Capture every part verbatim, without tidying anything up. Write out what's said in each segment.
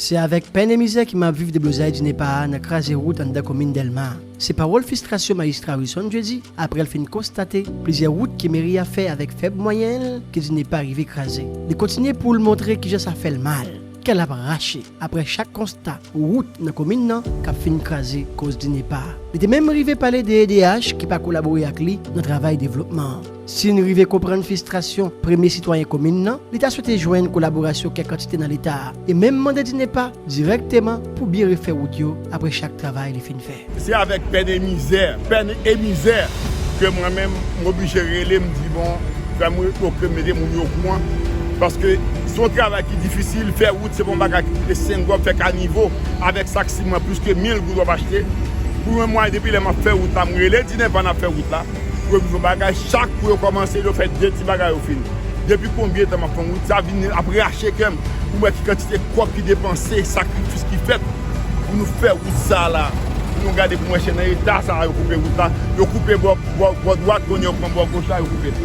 Se avèk pèn e mizè ki m ap viv deblozay DINEPA a nan kraze wout anndan komin Dèlma. Se pawòl fristrasyon Majistra Wilson Jeudi, apre l fin konstate plizyè wout ke meri a fè avèk fèb mwayen l, ke DINEPA rive kraze. Li kontinye pou l montre kijan sa fè l mal. Kè l ap rache apre chak konsta wout nan komin nan k ap fin kraze koz DINEPA. Li te menm rive pale de E D H ki pa kolabore ak li nan travay devlopman an. Si n rive konprann fristrasyon premye sitwayen komin nan, li ta swete jwenn kolaborasyon kèk antite nan Leta a, e menm mande DINEPA dirèkteman pou byen refè wout yo apre chak travay li fin fè. Se avèk pèn e mizè, pèn e mizè, ke mwen menm, m oblije rele, m di, bon, fè m, ok, mete moun yo okouran. Paske se yon travay ki difisil, fè wout, se pa yon bagay ki koute senk gob, fè kanivo, avèk sak siman, plis ke mil goud w ap achte. Pou yon mwa, depi lè m ap fè wout la, m rele DINEPA n ap fè wout la. Pou yo vin fè bagay, chak kou yo kòmanse, yo fè de ti bagay, yo fini. Depi konbyen tan m ap fè wout, sa vin ap rache kè m. Pou m wè ki kantite kòb ki depanse, sakrifis ki fèt pou nou fè wout sa la. Pou nou gade pou mwen, se nan eta sa a yo koupe wout la. Yo koupe bò, bò, bò dwat, kounye a yo pran bò goch la, yo koupe.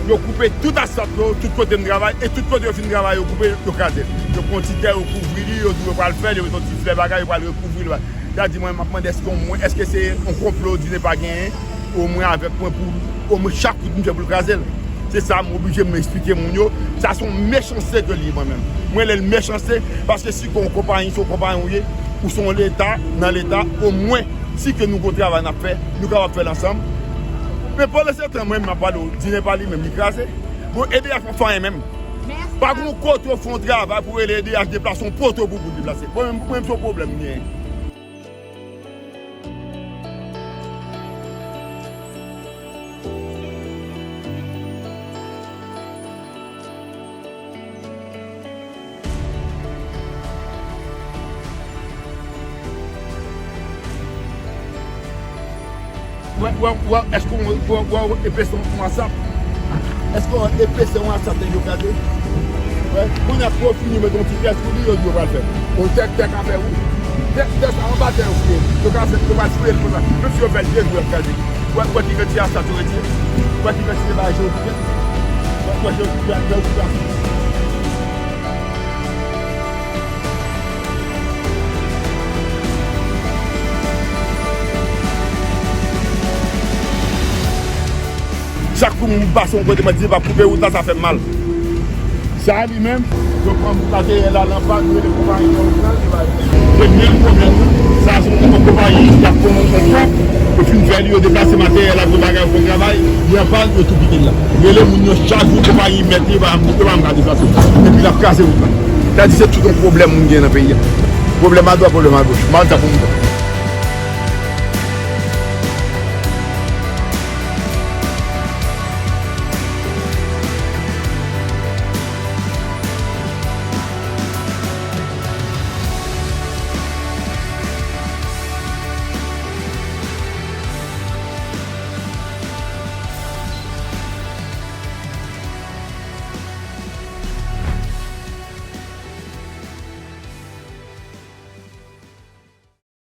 Yo koupe tout asfalt yo, tout kote m travay, e tout kote yo fin travay, yo koupe, yo kraze. Yo pran ti tè, yo kouvri li, yo di yo pral fè, yo met yon ti flè bagay, yo pral rekouvri li. Sa di mwen, m ap mande èske omwen, èske se yon konplo DINEPA genyen, omwen avèk mwen pou, omwen chak kout m fè pou l kraze l. Se sa m oblije m eksplike moun yo. Sa se yon mechanste ke li ye mwen menm. Mwen rele l mechanste, paske si ke yon konpayi, se yon konpayi ou ye, ou se yon leta, nan leta, omwen, si ke nou gon travay n ap fè, nou kapab fè l ansanm. Men pandan se tan, mwen menm m ap pale w, DINEPA li menm li kraze. Bon, E D H pa fè anyen menm. Pa gon kote yo fè yon travay pou rele E D H deplase yon poto pou, pou deplase. Bon, mwen menm se yon pwoblèm m genyen. Wè, wè, wè, èske w wè, wè, wè epesè yon WhatsApp? Èske w wè epesè yon WhatsApp nèg yo kraze? Wè, kounye a pou yo fini met yon ti tè sou li, yo di yo pral fè. Bon, tè, tè ka fè wout. Tè, tè sa anba tè yo fouye. Yo ka fè, yo pral fouye l konsa. Menm si yo fè l de jou, y ap kraze. Wè, wè ki kantite asfalt yo retire. Wè ki kantite bagay yo koupe. Wè, wè, yo koupe, yo koupe asfalt. Chak kou m pase yon kote, mwen di, "Pa koupe wout la, sa fè m mal." Sa li menm, yo pran materyèl la nan pa, yo rele konpayi nan wout la, li pa. Se menm pwoblèm nan. Sa se yon konpayi ki ap pran yon kontra, yo fin fè li, yo deplase materyèl la, yo bagay, yo fè travay, li anpàn, yo tou kite l la. Rele moun yo chak jou, konpayi mèt li, yo pa, yo pa ka deplase. Epi l ap kraze wout la. Sa di se tout yon pwoblèm moun gen nan peyi a. Pwoblèm adwat, pwoblèm agoch. Mal sa pou moun.